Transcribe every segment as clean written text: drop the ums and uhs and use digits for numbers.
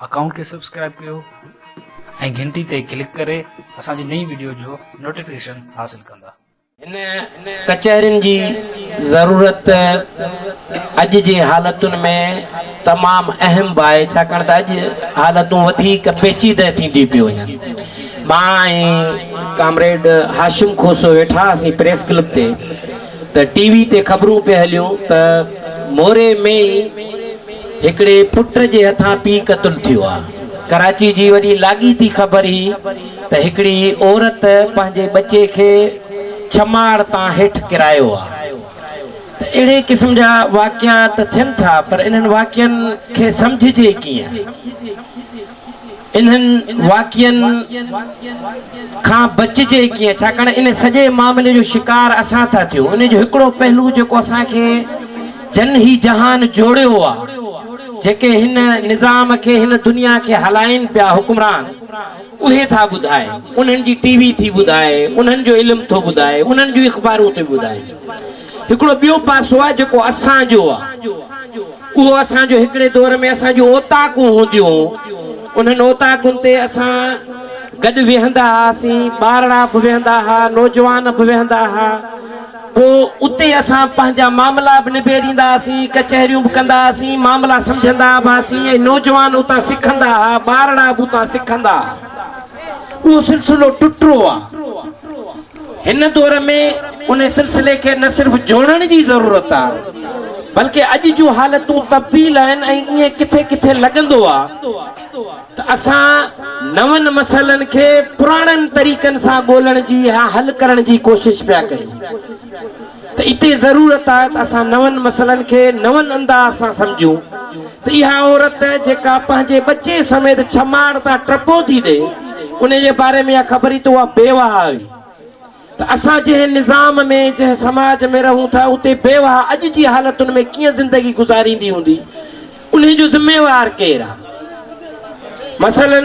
Account کي subscribe ڪيو ۽ گهنٽي تي ڪلڪ ڪري اسان جي نئين وڊيو جو نوٽيفڪيشن حاصل ڪندا. هن ڪچهرين جي ضرورت اڄ جي حالتن ۾ تمام اهم به آهي ڇاڪاڻ ته اڄ حالتون وڌيڪ پيچيده ٿينديون پيون وڃن. مان ۽ ڪامريڊ هاشم کوسو ويٺا هئاسين پريس ڪلب تي ته ٽي وي تي خبرون پئي هليون ته موري ۾ ئي هڪڙي پٽ جي هٿان پيء قتل ٿيو آ. ڪراچي جي وڏي لاڳيتي خبر هئي ته هڪڙي عورت پنهنجي ٻچي کي ڇماڙ تان هيٺ ڪرايو آ. ته اهڙي قسم جا واقعا ته ٿين ٿا پر انهن واقعن کي سمجهجي ڪيئن؟ انهن واقعن کان بچجي ڪيئن؟ ڇاڪاڻ ان سڄي معاملي جو شڪار اسان ٿا ٿيون. ان جو هڪڙو پهلو جيڪو اسان کي جن هي جهان جوڙيو آ، جيڪي هن نظام کي هن دنيا کي هلائين پيا حڪمران، اهي ٿا ٻڌائين، انهن جي ٽي وي ٿي ٻڌائي، انهن جو علم ٿو ٻڌائي، انهن جون اخبارون ٿيون ٻڌائين. هڪڙو ٻيو پاسو آ جيڪو اسان جو آ. اهو اسان جو هڪڙي دور ۾ اسان جون اوطاقون هونديون هيون، انهن اوطاقن تي اسان گڏ ويهندا هئاسين، ٻارڙا به ويهندا ها، نوجوان به ويهندا ها، پوء اتي اسان پنهنجا معاملا به نبيريندا هئاسين، ڪچهريون به ڪندا هئاسين، معاملا سمجهندا به هئاسين ۽ نوجوان اتان سکندا ها، ٻارڙا به اتان سکندا ها. اهو سلسلو ٽٽو آ. هن دور ۾ ان سلسلي کي نه صرف جوڙڻ جي ضرورت آ بلڪه اڄ جون حالتون تبديل آهن ۽ ائين ڪٿي ڪٿي لڳندو آ ته اسان نون مسئلن کي پراڻن طريقن سان ڳولڻ جي يا حل ڪرڻ جي ڪوشش پيا ڪيون ته اتي ضرورت آهي ته اسان نون مسئلن کي نون انداز سان سمجهون ته اها عورت جيڪا پنهنجي ٻچي سميت ڇماڙ تان ٽپو ٿي ڏئي ان جي باري ۾ اها خبر ئي ته اها بيواهه هئي ته اسان جنهن نظام ۾ جنهن سماج ۾ رهون ٿا اتي بيواهه اڄ جي حالتن ۾ ڪيئن زندگي گذاريندي هوندي انهي جو ذميوار ڪير آ؟ مثلا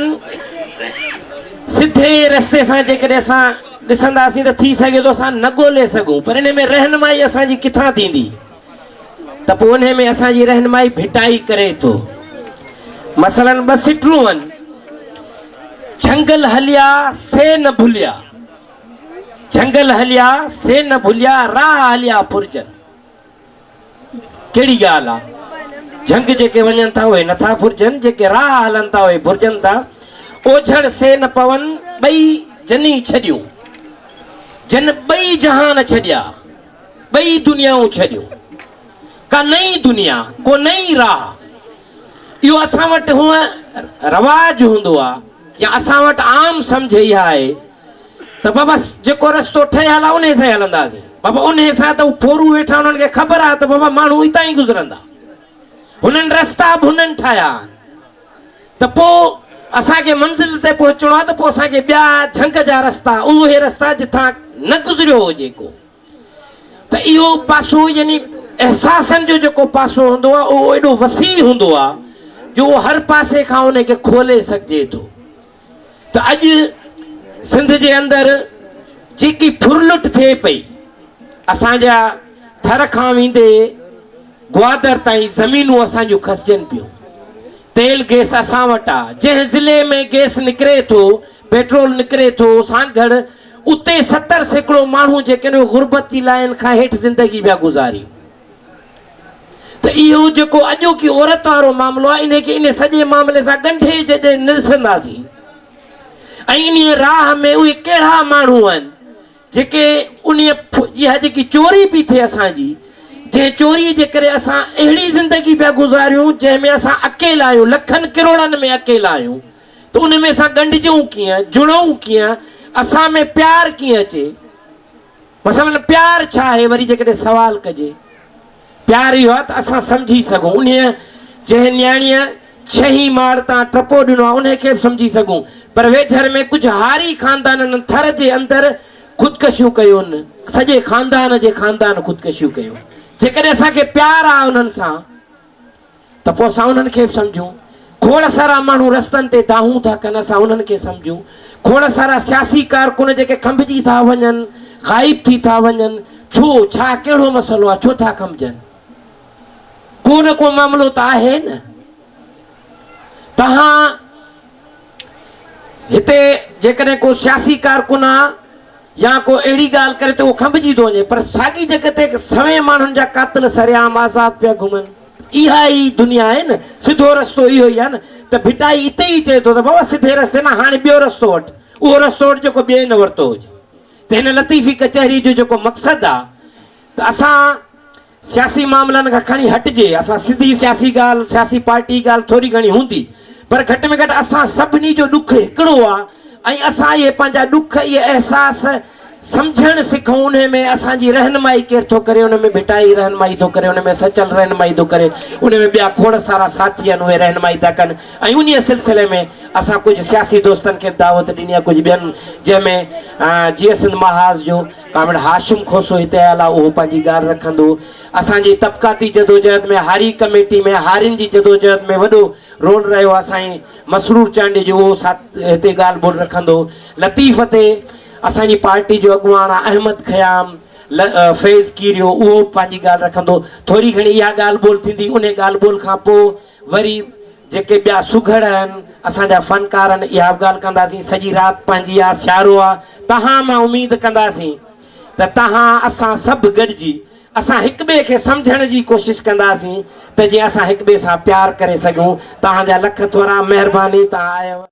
سڌي رستي سان جيڪڏهن اسان ڏسنداسين ته ٿي سگهي ٿو اسان نه ڳولي سگهون پر انهي ۾ رهنمائي اسان جي ڪٿان ٿيندي ته پوء انهي ۾ اسان جي رهنمائي ڀٽائي ڪري ٿو. مثلا ٻه سٽرون آهن، جهنگل هليا سي نه ڀليا، جهنگل هليا سي نه ڀليا، راهه هليا ڦرجن. ڪهڙي ڳالهه آ؟ جهنگ جيڪي وڃن ٿا اهي نٿا ڦرجن، جيڪي راهه هلن ٿا اهي ڦرجن ٿا. اوجهڙ سي نه پون، ٻئي جني ڇڏيون. جن ٻئي جهان ڇڏيا، ٻئي دنيائون ڇڏيون. ڪا نئين دنيا، ڪو نئين راهه. اهو اسان وٽ هونء رواج هوندو آ يا اسان وٽ عام سمجهه اها آهي ته بابا جيڪو رستو ٺهيل آ انهي سان ئي هلنداسين. بابا انهي سان ته هو ڦورو ويٺا انهن کي خبر آ ته بابا ماڻهو اتان ئي گذرندا. هنن رستا به هنن ٺاهيا آهن ته پوء اسان کي منزل تي پهچڻو آ ته پوء اسان کي ٻيا جهنگ جا رستا اهي رستا جتان نه گذريو هجي ڪو. ته اهو پاسو يعني احساسن جو جيڪو پاسو هوندو آهي اهو ايڏو وسيع هوندو آهي جو اهو هر پاسي کان ان کي کولي سگهجي ٿو ته اڄ سنڌ جي اندر جيڪي ڦرلٽ ٿئي پئي اسان جا ٿر کان ويندي گوادر تائين زمينون اسان جون کسجن پيون تيل گيس اسان وٽ آ، جنهن ضلعي ۾ گيس نڪري ٿو، پيٽرول نڪري ٿو، سانگهڙ، اتي 70% ماڻهو جيڪي آهن اهي غربت جي لائين کان هيٺ زندگي پيا گذارين. ته اهو جيڪو اڄوڪي عورت وارو معاملو آ، انهي کي انهي سڄي معاملي سان ڳنڍي جڏهن ڏسنداسين ۽ انهي راهه ۾ اهي ڪهڙا ماڻهو آهن، جيڪي انهيء اها جيڪي چوري پئي ٿئي اسان جي، جنهن چوريء جي ڪري اسان اهڙي زندگي پيا گذاريون، جنهن ۾ اسان اڪيلا آهيون، لکن ڪروڙن ۾ اڪيلا آهيون، ته ان ۾ اسان ڳنڍجون ڪيئن، جڙون ڪيئن، اسان ۾ پيار ڪيئن اچي؟ مثلاً پيار ڇا آهي؟ وري جيڪڏهن سوال ڪجي. پيار اهو آهي ته اسان سمجهي سگهون انهيء جنهن نياڻيء ڇهين ماڙ تان ٽپو ڏنو آهي انهيء کي به سمجهي سگهون پر ويجهر ۾ ڪجهه هاري خاندانن ٿر جي اندر خودڪشيون ڪيون سڄي خاندان جي خاندان خودڪشيون ڪيون جيڪڏهن اسان کي پيار آهي انهن سان ته پوء اسان انهن کي به سمجهون. کوڙ سارا ماڻهو رستن تي دانهون ٿا ڪن، اسان انهن کي سمجهون. کوڙ سارا سياسي ڪارڪن جيڪي کنڀجي ٿا وڃن، غائب ٿي ٿا وڃن، ڇو، ڇا، ڪهڙو مسئلو آهي، ڇو ٿا کنڀجن؟ ڪو نه ڪو معاملو ته آهي نه. توهان. هتي جيڪڏهن ڪو سياسي ڪارڪن آ يا ڪو اهڙي ڳالهه ڪري ته اهو کنڀجي ٿو وڃي پر ساڳي جڳهه تي سوين ماڻهن جا قاتل سرعام آزاد پيا گهمن. اها ئي دنيا آهي نه، سڌو رستو اهو ئي آهي نه ته ڀٽائي اتي ئي چئي ٿو ته بابا سڌي رستي نه هاڻي ٻيو رستو وٺ، اهو رستو وٺ جيڪو ٻئي نه ورتو هجي. ته هن لطيفي ڪچهري جو جيڪو مقصد آ ته اسان سياسي معاملن کان کڻي هٽجي، اسان سڌي سياسي ڳالهه، سياسي پارٽي ڳالهه ٿوري گهڻي هوندي پر گهٽ ۾ گهٽ اسان سڀني جو ڏک هڪڙو آ ۽ اسان اهي پنهنجا ڏک، اهي احساس سمجهڻ سکون، انهي ۾ اسان جي رهنمائي ڪير ٿو ڪري، ان ۾ ڀٽائي رهنمائي ٿو ڪري، ان ۾ سچل رهنمائي ٿو ڪري، ان ۾ ٻيا کوڙ سارا ساٿي آهن اهي رهنمائي ٿا ڪن ۽ انهي سلسلي ۾ اسان ڪجهه سياسي دوستن کي به دعوت ڏني آهي ڪجهه ٻين جنهن ۾ جيئي سنڌ محاذ جو ڪامريڊ هاشم کوسو هتي آيل آهي اهو پنهنجي ڳالهه رکندو. اسان جي طبقاتي جدوجهد ۾ هاري ڪميٽي ۾ هارين جي جدوجهد ۾ وڏو رول رهيو آهي سائين مسرور چانڊيي جو اهو ساٿ هتي ڳالهه ٻولهه رکندو. لطيف تي اسان جي پارٽي جو اڳواڻ آهي احمد خيام فيض ڪيريو اهو به پنهنجي ڳالهه رکندو. ٿوري گهڻي اها ڳالهه ٻولهه ٿيندي انهي ڳالهه ٻولهه کان پوء وري جيڪي ٻيا سگهڙ آهن، اسان جا فنڪار آهن، اها به ڳالهه ڪنداسين. سڄي رات پنهنجي آ، سيارو آ، تهان مان اميد ڪنداسين ته تهان اسان سڀ گڏجي اسان هڪ ٻئي کي سمجهڻ جي ڪوشش ڪنداسين ته جيئن اسان هڪ ٻئي سان پيار ڪري سگهون. توهان جا لک ٿورا، مهرباني توهان آيو.